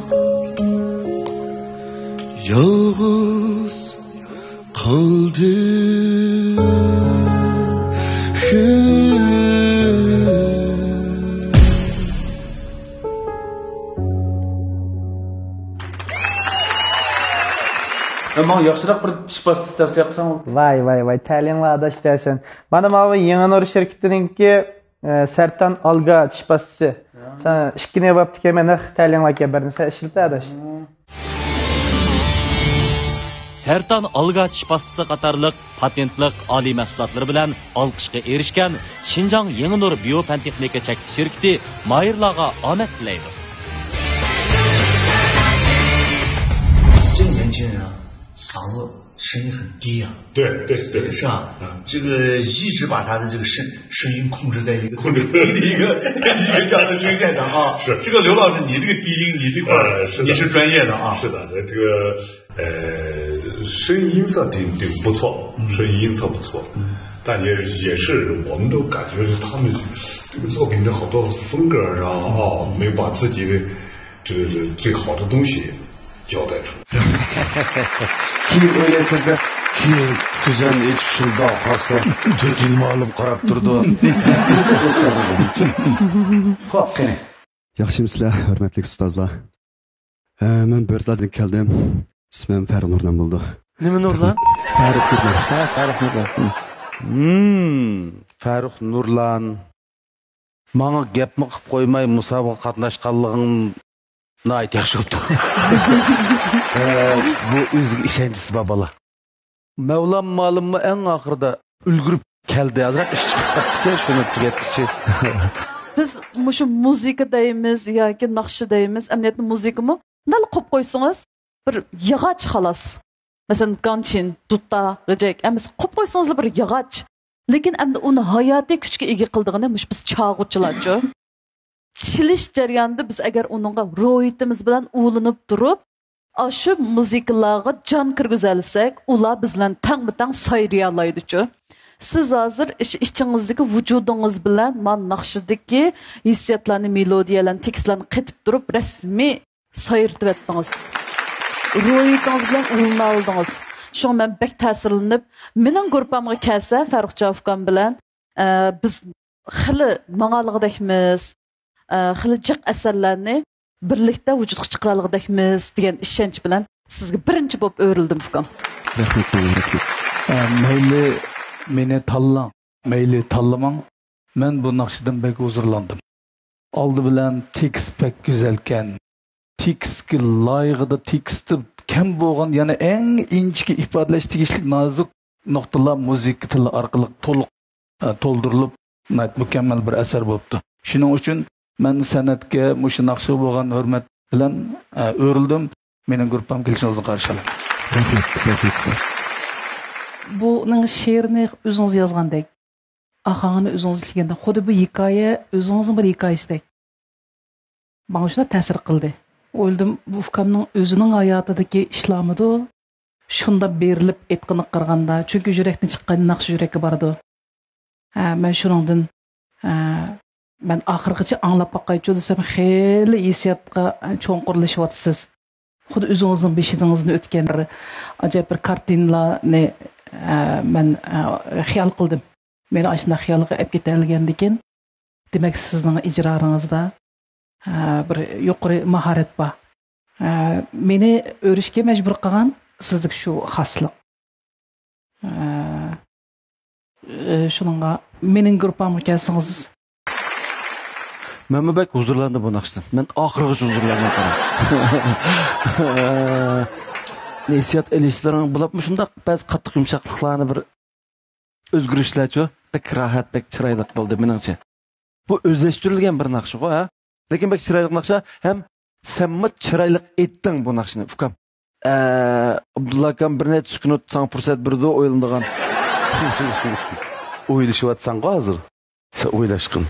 يالغۇز قالدىم. ماڭا ياخشىراق بىر چىش پاستىسى تەۋسىيە قىلساڭ. ۋاي، ۋاي، ۋاي، تەلىيىڭلار ئاداش دەرسەن. مانا ماۋۇ يېڭى نۇر شىركىتىنىڭكى، ئە، سەرتان ئالگا چىش پاستىسى. ھە. سەن ئىككىنى بوپتىكەن، مەن نەق تەلىيىڭلاركەن بىرنى سەن ئىشلىتە ئاداش. سەرتان ئالگا چىش پاستىسى قاتارلىق پاتېنتلىق ئالىي مەھسۇلاتلىرى بىلەن ئالقىشقا ئېرىشكەن شىنجاڭ يېڭى نۇر بىيو پەن تېخنىكا چەكلىك شىركىتى ماھىرلارغا ئامەت تىلەيدۇ. 这年轻人啊，嗓子声音很低啊。对对对，是吧？嗯，这个一直把他的这个声声音控制在一个特别低的一个一个这样的声线上啊。是。这个刘老师，你这个低音，你这块儿，呃，是的。你是专业的啊。是的，这个，呃，声音音色挺挺不错，嗯。声音音色不错，嗯。但也也是我们都感觉是他们这个作品的好多风格上啊，没把自己的这个最好的东西交代出来。 كېيىن ئويلايسىزدا، كېيىن كۆزۈمنى ئېچىپ شۇنداق قارىسام، تۆت يىل مۇئەللىم قاراپ تۇرىدۇ. خوپ، قېنى. ياخشىمۇسىلەر، ھۆرمەتلىك ئۇستازلار؟ ھە، مەن بۆرتالاردىن كەلدىم. ئىسمىم فەرۇق نۇرلان بولىدۇ. نېمە نۇرلان؟ فەرۇق نۇرلان. ھە، فەرۇق نۇرلان. ھىم، فەرۇق نۇرلان. ماڭا گەپمۇ قىلىپ قويماي مۇسابىقىگە قاتناشقانلىقىڭ ناھايىتى ياخشى بوپتۇ. ئە، بۇ ئۆزىگە ئىشەنچىسى بار بالا. مەۋلان مۇئەللىممۇ ئەڭ ئاخىرىدا ئۈلگۈرۈپ كەلدى. ئازراق ئىش چىقىپ قاپتىكەن، شۇنى تۈگەتكۈچى. بىز مۇشۇ مۇزىكا دەيمىز ياكى ناخشا دەيمىز، ئەمەلىيەتتە مۇزىكىمۇ، مۇنداقلا قويۇپ قويسىڭىز، بىر ياغاچ خالاس. مەسىلەن، گانچىن، دۇتا، غىجەك، ھەممىسى قويۇپ قويسىڭىزلا بىر ياغاچ. لېكىن ئەمدى ئۇنى ھاياتىي كۈچكە ئىگە قىلىدىغىنى مۇشۇ بىز چالغۇچىلارچۇ. چېلىش جەريانىدا بىز ئەگەر ئۇنىڭغا روھىيىتىمىز بىلەن ئۇلىنىپ تۇرۇپ، ئاشۇ مۇزىكىلارغا جان كىرگۈزەلىسەك، ئۇلار بىز بىلەن تەڭمۇ تەڭ سايرىيالايدۇچۇ. سىز ھازىر ئىچ-، ئىچىڭىزدىكى ۋۇجۇدىڭىز بىلەن مانا ناخشىدىكى ھېسسىياتلارنى، مېلودىيەلەرنى، تېكىستلارنى قېتىپ تۇرۇپ رەسمىي سايرىتىۋەتتىڭىز. روھىيىتىڭىز بىلەن ئۇلىنالدىڭىز. شۇڭا مەن بەك تەسىرلىنىپ، مېنىڭ گۇرۇپپامغا كەلسە، فەرۇخجان ئۇكام بىلەن، ئە، بىز خېلى ماڭالىغۇدەكمىز، ئە، خېلى جىق ئەسەرلەرنى بىرلىكتە ۋۇجۇدقا چىقىرالىغۇدەكمىز دېگەن ئىشەنچ بىلەن سىزگە بىرىنچى بولۇپ ئۆرۈلدۈم، ئۇكام. رەھمەت، رەھمەت. ئە، مەيلى مېنى تاللاڭ، مەيلى تاللىماڭ، مەن بۇ ناخشىدىن بەك ھۇزۇرلاندىم. ئالدى بىلەن تېكىست بەك گۈزەلكەن. تېكىستكە لايىقىدا، تېكىستى كەم بولغان، يەنە ئەڭ ئىنچىكە ئىپادىلەش تېگىشلىك نازۇك نۇقتىلار مۇزىكا تىلى ئارقىلىق تولۇق، ئە، تولدۇرۇلۇپ، ناھايىتى مۇكەممەل بىر ئەسەر بوپتۇ. شۇنىڭ ئۈچۈن مەن سەنئەتكە، مۇشۇ ناخشىغا بولغان ھۆرمەت بىلەن، ئە، ئۆرۈلدۈم. مېنىڭ گۇرۇپپام كېلىشىڭىزنى قارشى ئالىمەن. رەھمەت، رەھمەت. بۇنىڭ شېئىرىنى ئۆزىڭىز يازغاندەك، ئاھاڭىنى ئۆزىڭىز ئىشلىگەندەك، خۇددى بۇ ھېكايە ئۆزىڭىزنىڭ بىر ھېكايىسىدەك. ماڭا شۇنداق تەسىر قىلدى. ئويلىدىم، بۇ ئۇكامنىڭ ئۆزىنىڭ ھاياتىدىكى ئىشلارمىدۇ؟ شۇنداق بېرىلىپ ئېيتقىنىغا قارىغاندا، چۈنكى يۈرەكتىن چىققان ناخشا يۈرەككە بارىدۇ. ھە، مەن شۇنىڭدىن، ھە، مەن ئاخىرغىچە ئاڭلاپ باقايچۇ دېسەم، خېلى ھېسسىياتقا چوڭقۇرلىشىۋاتىسىز. خۇددى ئۆزىڭىزنىڭ بېشىڭىزدىن ئۆتكەن بىر ئاجايىپ بىر كارتىنىلارنى، ھە، مەن، ھە، خىيال قىلدىم. مېنى ئاشۇنداق خىيالغا ئەپ كېتەلىگەندىكىن، دېمەك، سىزنىڭ ئىجرالىرىڭىزدا، ھە، بىر يۇقىرى ماھارەت بار. ھە، مېنى ئۆرۈشكە مەجبۇر قىلغان سىزدىكى شۇ خاسلىق. ھە، ئە، شۇنىڭغا مېنىڭ گۇرۇپپامغا كەلسىڭىز. مەنمۇ بەك ھۇزۇرلاندىم بۇ ناخشىدىن. مەن ئاخىرغىچە ھۇزۇرلاندىم، قاراڭ. ھېسسىيات ئېلىشلىرىڭ بولۇپمۇ شۇنداق بەزى قاتتىق يۇمشاقلىقلارنى بىر ئۆزگىرىشلەرچۇ، بەك راھەت، بەك چىرايلىق بولدى مېنىڭچە. بۇ ئۆزلەشتۈرۈلگەن بىر ناخشىغۇ، ھە؟ لېكىن بەك چىرايلىق ناخشا، ھەم سەنمۇ چىرايلىق ئېيتتىڭ بۇ ناخشىنى، ئۇكام. ئە، ئابدۇللا ئاكام بىر نەچچە سېكۇنت ساڭا پۇرسەت بېرىدۇ ئويلىنىدىغان. ئويلىشىۋاتساڭغۇ ھازىر. سەن ئويلاشقىن.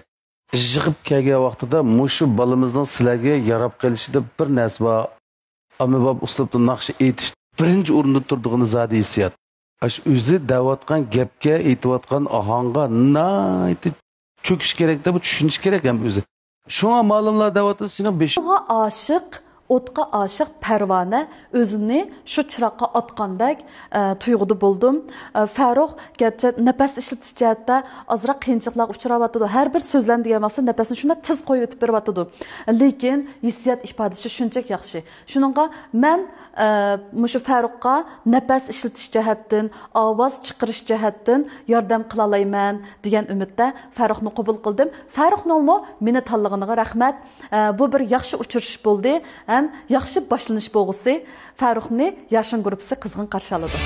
يىغىپ كەلگەن ۋاقتىدا مۇشۇ بالىمىزنىڭ سىلەرگە ياراپ قېلىشىدا بىر نەرسە بار. ئاممىباب ئۇسلۇبتا ناخشا ئېيتىش بىرىنچى ئورۇندا تۇرىدىغىنى زادى ھېسسىيات. ئاشۇ ئۆزى دەۋاتقان گەپكە، ئېيتىۋاتقان ئاھاڭغا ناھايىتى چۆكۈش كېرەكتە، بۇ چۈشىنىش كېرەك ھەم ئۆزى. شۇڭا مالىملار دەۋاتىدۇ، سېنىڭ بېشىڭ. سۇغا ئاشىق، ئوتقا ئاشىق پەرۋانە ئۆزىنى شۇ چىراغقا ئاتقاندەك، ئە، تۇيغۇدا بولدۇم. ئە، فەرۇق گەرچە نەپەس ئىشلىتىش جەھەتتە ئازراق قىيىنچىلىقلارغا ئۇچراۋاتىدۇ، ھەر بىر سۆزلەمدە دېگەن مەقسەت نەپەسنى شۇنداق تېز قويۇۋېتىپ بېرىۋاتىدۇ. لېكىن ھېسسىيات ئىپادىلىشى شۇنچەك ياخشى. شۇنىڭغا مەن، ئە، مۇشۇ فەرۇققا نەپەس ئىشلىتىش جەھەتتىن، ئاۋاز چىقىرىش جەھەتتىن ياردەم قىلالايمەن دېگەن ئۈمىدتە فەرۇقنى قوبۇل قىلدىم. فەرۇقنىڭمۇ مېنى تاللىغىنىغا رەھمەت. ئە، بۇ بىر ياخشى ئۇچرىشىش بولدى ھەم ياخشى باشلىنىش بولغۇسى. فەرۇقنى ياشىن گۇرۇپپىسى قىزغىن قارشى ئالىدۇ.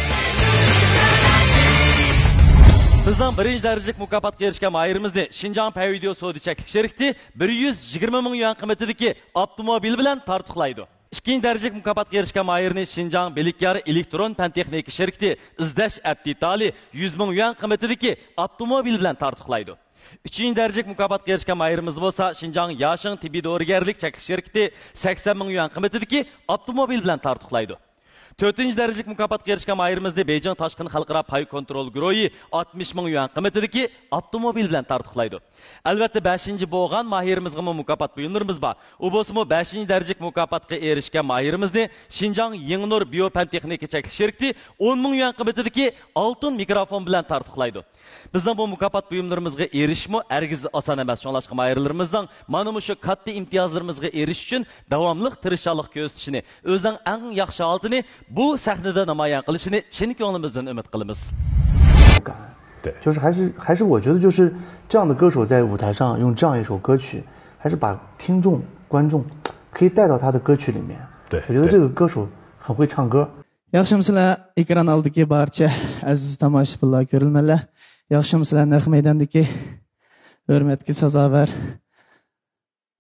بىزنىڭ بىرىنچى دەرىجىلىك مۇكاپاتقا ئېرىشكەن ماھىرىمىزنى شىنجاڭ پەيۋىديو سودا چەكلىك شىركىتى بىر يۈز يىگىرمە مىڭ يۈەن قىممىتىدىكى ئاپتوموبىل بىلەن تارتۇقلايدۇ. ئىككىنچى دەرىجىلىك مۇكاپاتقا ئېرىشكەن ماھىرنى شىنجاڭ بىلىكيار ئېلېكترون پەن تېخنىكا شىركىتى ئىزدەش ئەپ دېتالى يۈز مىڭ يۈەن قىممىتىدىكى ئاپتوموبىل بىلەن تارتۇقلايدۇ. ئۈچىنچى دەرىجىلىك مۇكاپاتقا ئېرىشكەن ماھىرىمىز بولسا شىنجاڭ ياشىڭ تېببىي دورىگەرلىك چەكلىك شىركىتى سەكسەن مىڭ يۈەن قىممىتىدىكى ئاپتوموبىل بىلەن تارتۇقلايدۇ. تۆتىنچى دەرىجىلىك مۇكاپاتقا ئېرىشكەن ماھىرىمىزنى بېيجىڭ تاشقىن خەلقئارا پاي كونترول گۇرۇھى ئاتمىش مىڭ يۈەن قىممىتىدىكى ئاپتوموبىل بىلەن تارتۇقلايدۇ. ئەلۋەتتە، بەشىنچى بولغان ماھىرىمىزغىمۇ مۇكاپات بۇيۇملىرىمىز بار. ئۇ بولسىمۇ بەشىنچى دەرىجىلىك مۇكاپاتقا ئېرىشكەن ماھىرىمىزنى شىنجاڭ يېڭىنۇر بىيو پەن تېخنىكا چەكلىك شىركىتى ئون مىڭ يۈەن قىممىتىدىكى ئالتۇن مىكروفون بىلەن تارتۇقلايدۇ. بىزنىڭ بۇ مۇكاپات بۇيۇملىرىمىزغا ئېرىشىشمۇ ھەرگىز ئاسان ئەمەس. شۇڭلاشقا ماھىرلىرىمىزنىڭ مانا مۇشۇ كاتتا ئىمتىيازلىرىمىزغا ئېرىشىش ئۈچۈن داۋاملىق تىرىشچانلىق كۆرسىتىشىنى، ئۆزىنىڭ ئەڭ ياخشى ھالىتىنى بۇ سەھنىدە نامايان قىلىشىنى چىن كۆڭلىمىزدىن ئۈمىد قىلىمىز. 对。就是还是还是我觉得就是这样的歌手在舞台上用这样一首歌曲，还是把听众观众可以带到他的歌曲里面。对，我觉得这个歌手很会唱歌。 ياخشىمۇسىلەر، ئېكران ئالدىدىكى بارچە ئەزىز تاماشىبىنلار، كۆرۈرمەنلەر؟ ياخشىمۇسىلەر، نەق مەيداندىكى ھۆرمەتكە سازاۋەر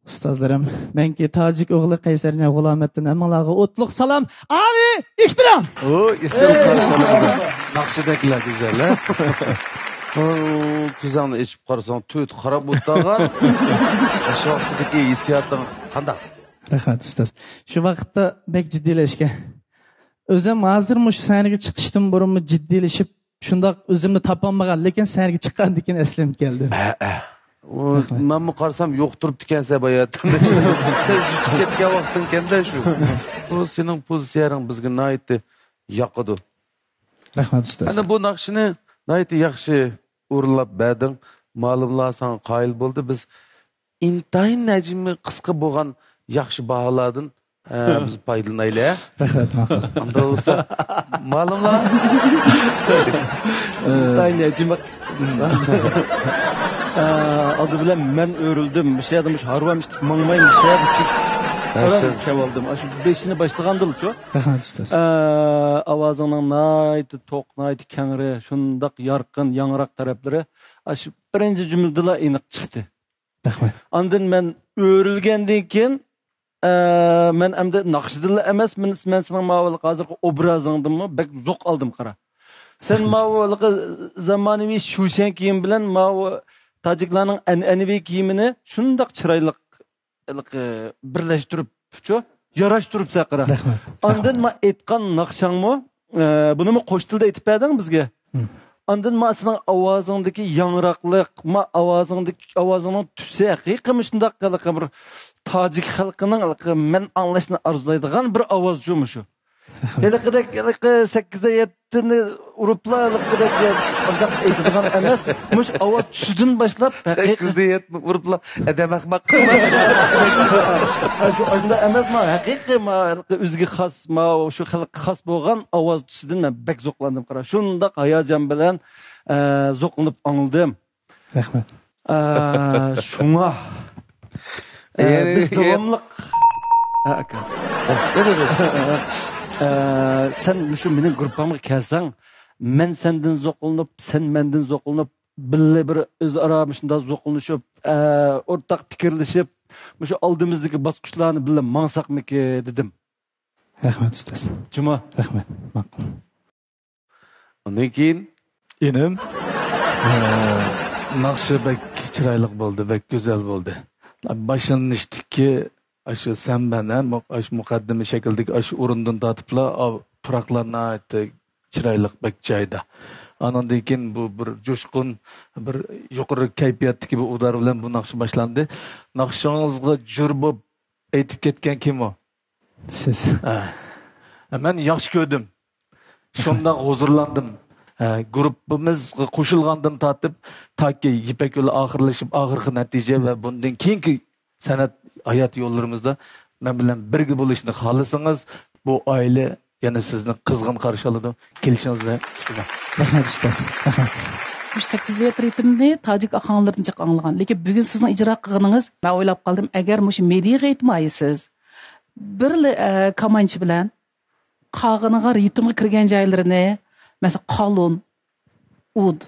ئۇستازلىرىم، مەنكى تاجىك ئوغلى قەيسەرجان غۇلامەتتىن ھەممىڭلارغا ئوتلۇق سالام، ئالىي ئېھتىرام! ئۇ ئىسىم قارشىلىقىدا ناخشىدەكلا گۈزەل، ھە؟ ئۇ كۆزۈڭنى ئېچىپ قارىساڭ، تۆت خاراب بولۇپ قالغان. شۇ ۋاقىتتىكى ھېسسىياتىڭ قانداق؟ رەھمەت، ئۇستاز. شۇ ۋاقىتتا بەك جىددىيلەشكەن. ئۆزۈم ھازىر مۇشۇ سەھنىگە چىقىشتىن بۇرۇنمۇ جىددىيلىشىپ، شۇنداق ئۆزۈمنى تاپالمىغان، لېكىن سەھنىگە چىققاندىن كېيىن ئەسلىمگە كەلدىم. ھە، ھە. ئۇ، رەھمەت. مەنمۇ قارىسام يوق تۇرۇپتىكەنسەن باياتىن. سەن يۈتۈپ كەتكەن ۋاقتىڭكەن-دە شۇ. بۇ سېنىڭ پوزىتسىيەڭ بىزگە ناھايىتى ياقىدۇ. رەھمەت، ئۇستاز. ئەنە بۇ ناخشىنى ناھايىتى ياخشى ئورۇنلاپ بەردىڭ. مالىملار ساڭا قايىل بولدى. بىز ئىنتايىن ھەجمى قىسقا بولغان ياخشى باھالاردىن، ئە، بىز پايدىلىنايلى، ھە؟ رەھمەت، ماقۇل. ئاندا بولسا، مالىملار. ئىنتايىن ھەجمى قىسقا. ئە، ئالدى بىلەن مەن ئۆرۈلدۈم. مۇشۇ يەردە مۇشۇ ھارۋام ئىشتىك ماڭماي، مۇشۇ يەردە چىك-، ھە، قارار سەن كەۋالدىم. ئاشۇ بېشىنى باشلىغاندىلچۇ. رەھمەت، ئۇستاز. ئە، ئاۋازىڭنىڭ ناھايىتى توق، ناھايىتى كەڭرى، شۇنداق يارقىن، ياڭراق تەرەپلىرى ئاشۇ بىرىنچى جۈملىدىلا ئېنىق چىقتى. رەھمەت. ئاندىن مەن ئۆرۈلگەندىن كېيىن، ئە، مەن ئەمدى ناخشىدىنلا ئەمەس، مەن، مەن سېنىڭ ماۋۇ ھازىرقى ئوبرازىڭدىنمۇ بەك زوق ئالدىم، قارا. سەن رەھمەت. ماۋۇ ھېلىقى زامانىۋى شۇشەن كىيىم بىلەن ماۋۇ تاجىكلارنىڭ ئەنئەنىۋى كىيىمىنى شۇنداق چىرايلىق ھېلىقى بىرلەشتۈرۈپچۇ، ياراشتۇرۇپسەن، قارا. رەھمەت. ئاندىن رەھمەت. ما ئېيتقان ناخشاڭمۇ، ئە، بۇنىمۇ قوش تىلدا ئېيتىپ بەردىڭ بىزگە. مم. ئاندىن ما سېنىڭ ئاۋازىڭدىكى ياڭراقلىق، ما ئاۋازىڭدىكى، ئاۋازىڭنىڭ تۈسى ھەقىقىي مۇشۇنداق ھېلىقى بىر تاجىك خەلقىنىڭ ھېلىقى مەن ئاڭلاشنى ئارزۇلايدىغان بىر ئاۋازچۇ مۇشۇ. رەھمەت. ھېلىقىدەك، ھېلىقى سەككىزدە يەتتىنى ئۇرۇپلا، ھېلىقىدەك قانداق ئېيتىدىغان ئەمەس. مۇشۇ ئاۋاز چۈشىدىن باشلاپ ھەقىقىي سەككىزدە يەتتىنى ئۇرۇپلا ئادەم ئەخمەق قىلمايدۇ. ھە، شۇ ئاشۇنداق ئەمەسما، ھەقىقىي ما، ھېلىقى ئۆزىگە خاس، ما، شۇ خەلققە خاس بولغان ئاۋاز چۈشىدىن مەن بەك زوقلاندىم، قارا. شۇنداق ھاياجان بىلەن، ئە، زوقلىنىپ ئاڭلىدىم. رەھمەت. ئە، شۇڭا، ئە، يەنى بىز داۋاملىق، ھە، ئاكا. ئە، سەن مۇشۇ مېنىڭ گۇرۇپپامغا كەلسەڭ، مەن سەندىن زوقلىنىپ، سەن مەندىن زوقلىنىپ، بىللە بىر ئۆزئارا مۇشۇنداق زوقلىنىشىپ، ئە، ئورتاق پىكىرلىشىپ، مۇشۇ ئالدىمىزدىكى باسقۇچلارنى بىللە ماڭساقمىكى دېدىم. رەھمەت، ئۇستاز. جۇمۇ. رەھمەت. ماقۇل. ئۇندىن كېيىن؟ ئىنىم. ئە، ناخشا بەك چىرايلىق بولدى، بەك گۈزەل بولدى. باشلىنىشتىكى ئاشۇ سەن مەن، ھە، مۇ-، ئاشۇ مۇقەددىمە شەكلىدىكى ئاشۇ ئورۇندىن تارتىپلا، ئا، پۇراقلار ناھايىتى چىرايلىق، بەك جايىدا. ئانىڭدىن كېيىن بۇ بىر جۇشقۇن، بىر يۇقىرى كەيپىياتتىكى بىر ئۇدار بىلەن بۇ ناخشا باشلاندى. ناخشىڭىزغا جور بولۇپ ئېيتىپ كەتكەن كىم ئۇ؟ سىز. ھە. مەن ياخشى كۆردۈم. شۇنداق ھۇزۇرلاندىم. ھە، گۇرۇپپىمىزغا قوشۇلغاندىن تارتىپ، تاكى يىپەك يولى ئاخىرلىشىپ، ئاخىرقى نەتىجە ۋە بۇندىن كېيىنكى سەنئەت ھايات يوللىرىمىزدا مەن بىلەن بىرگە بولۇشنى خالىسىڭىز، بۇ ئائىلە يەنە سىزنى قىزغىن قارشى ئالىدۇ. كېلىشىڭىزنى كۈتىمەن. رەھمەت، ئۇستاز. رەھمەت. مۇشۇ سەككىز رېتىمنى تاجىك ئاھاڭلىرىدىن جىق ئاڭلىغان. لېكىن بۈگۈن سىزنىڭ ئىجرا قىلغىنىڭىز، مەن ئويلاپ قالدىم، ئەگەر مۇشۇ مېدىياغا ئېيتمايسىز، بىرلا، ئە، كامانچا بىلەن قالغىنىغا رىتىمغا كىرگەن جايلىرىنى، مەسىلەن، قالۇن، ئۇد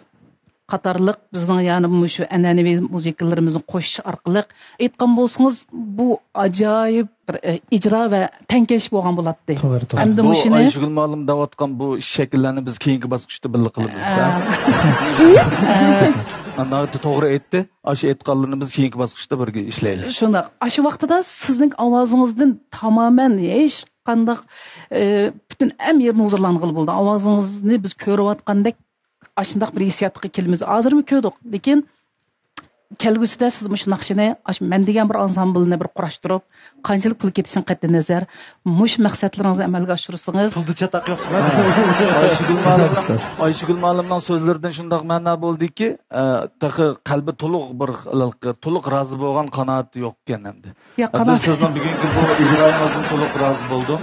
قاتارلىق بىزنىڭ، يەنى، مۇشۇ ئەنئەنىۋى مۇزىكىلىرىمىزنى قوشۇش ئارقىلىق ئېيتقان بولسىڭىز، بۇ ئاجايىپ بىر، ئە، ئىجرا ۋە تەڭكەش بولغان بولاتتى. توغرا، توغرا. ئەمدى بۇ مۇشۇنى ئايشىگۈل مۇئەللىم دەۋاتقان بۇ شەكىللەرنى بىز كېيىنكى باسقۇچتا بىللە قىلىمىز. ئە. ئە. ناھايىتى توغرا ئېيتتى. ئاشۇ ئېيتقانلىرىنى بىز كېيىنكى باسقۇچتا بىرگە ئىشلەيلى. شۇنداق. ئاشۇ ۋاقتىدا سىزنىڭ ئاۋازىڭىزدىن تامامەن ھېچ قانداق، ئى، پۈتۈن ھەممە يەردىن ھۇزۇرلانغىلى بولىدۇ. ئاۋازىڭىزنى بىز كۆرۈۋاتقاندەك ئاشۇنداق بىر ھېسسىياتقا كېلىمىز. ھازىرمۇ كۆردۇق. لېكىن كەلگۈسىدە سىز مۇشۇ ناخشىنى، ئاشۇ مەن دېگەن بىر ئانسامبىلنى بىر قۇراشتۇرۇپ، قانچىلىك پۇل كېتىشىدىن قەتئىينەزەر، مۇشۇ مەقسەتلىرىڭىزنى ئەمەلگە ئاشۇرسىڭىز. پۇلدا چاتاق يوق. ئايشىگۈل مۇئەللىمنىڭ، ئايشىگۈل مۇئەللىمنىڭ سۆزلىرىدىن شۇنداق مەنا بولدىكى، ئە، تېخى قەلبى تولۇق بىر، تولۇق رازى بولغان قانائەت يوق ئىكەن ئەمدى. يا، بىز قانائەت. سىزنىڭ بۈگۈنكى بۇ ئىجرائىڭىزدىن تولۇق رازى بولدۇم.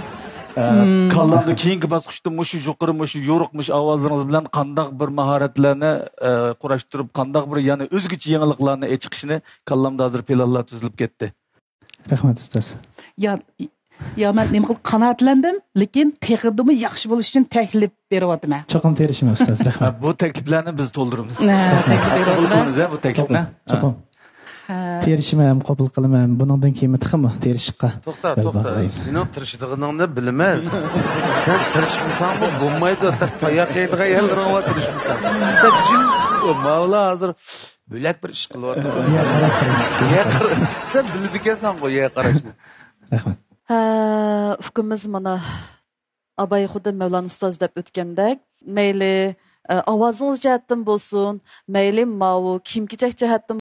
ئە، مم. كاللامدا كېيىنكى باسقۇچتا مۇشۇ يۇقىرى، مۇشۇ يورۇق، مۇشۇ ئاۋازلىرىڭىز بىلەن قانداق بىر ماھارەتلەرنى، ئە، قۇراشتۇرۇپ، قانداق بىر يەنە ئۆزگىچە يېڭىلىقلارنى ئېچىقىشىنى كاللامدا ھازىر پىلانلار تۈزۈلۈپ كەتتى. رەھمەت، ئۇستاز. يا، يا، مەن نېمە قىلدىم، قانائەتلەندىم، لېكىن تېخىدىمۇ ياخشى بولۇش ئۈچۈن تەكلىپ بېرىۋاتىمەن. چوقۇم تىرىشىمەن، ئۇستاز. رەھمەت. ھە، بۇ تەكلىپلەرنى بىز تولدۇرىمىز. ھە، تەكلىپ قوبۇل بېرىۋاتىمەن. قىلىمىز، ھە، بۇ تەكلىپنى. چوقۇم، چوقۇم. ھە. تىرىشىمەن، قوبۇل قىلىمەن. بۇنىڭدىن كېيىن تېخىمۇ تىرىشىشقا توختا، بەل توختا. باغلايمەن. سېنىڭ تىرىشىدىغىنىڭنى بىلىمىز. سەن تىرىشمىساڭمۇ بولمايدۇ. تەك تاياق يەيدىغان يەرلىرىڭ بار تىرىشمىساڭ. سەن جىم، ماۋۇلار ھازىر بۆلەك بىر ئىش قىلىۋاتىدۇ. يەر قاراپ تۇرۇڭ. يەر قارا-، سەن بىلىدىكەنسەنغۇ يەر قاراشنى. رەھمەت. ھە، ئۇكىمىز مانا ئاباي خۇددى مەۋلان ئۇستاز دەپ ئۆتكەندەك، مەيلى، ئە، ئاۋازىڭىز جەھەتتىن بولسۇن، مەيلى ماۋۇ كىيىم-كېچەك جەھەتتىن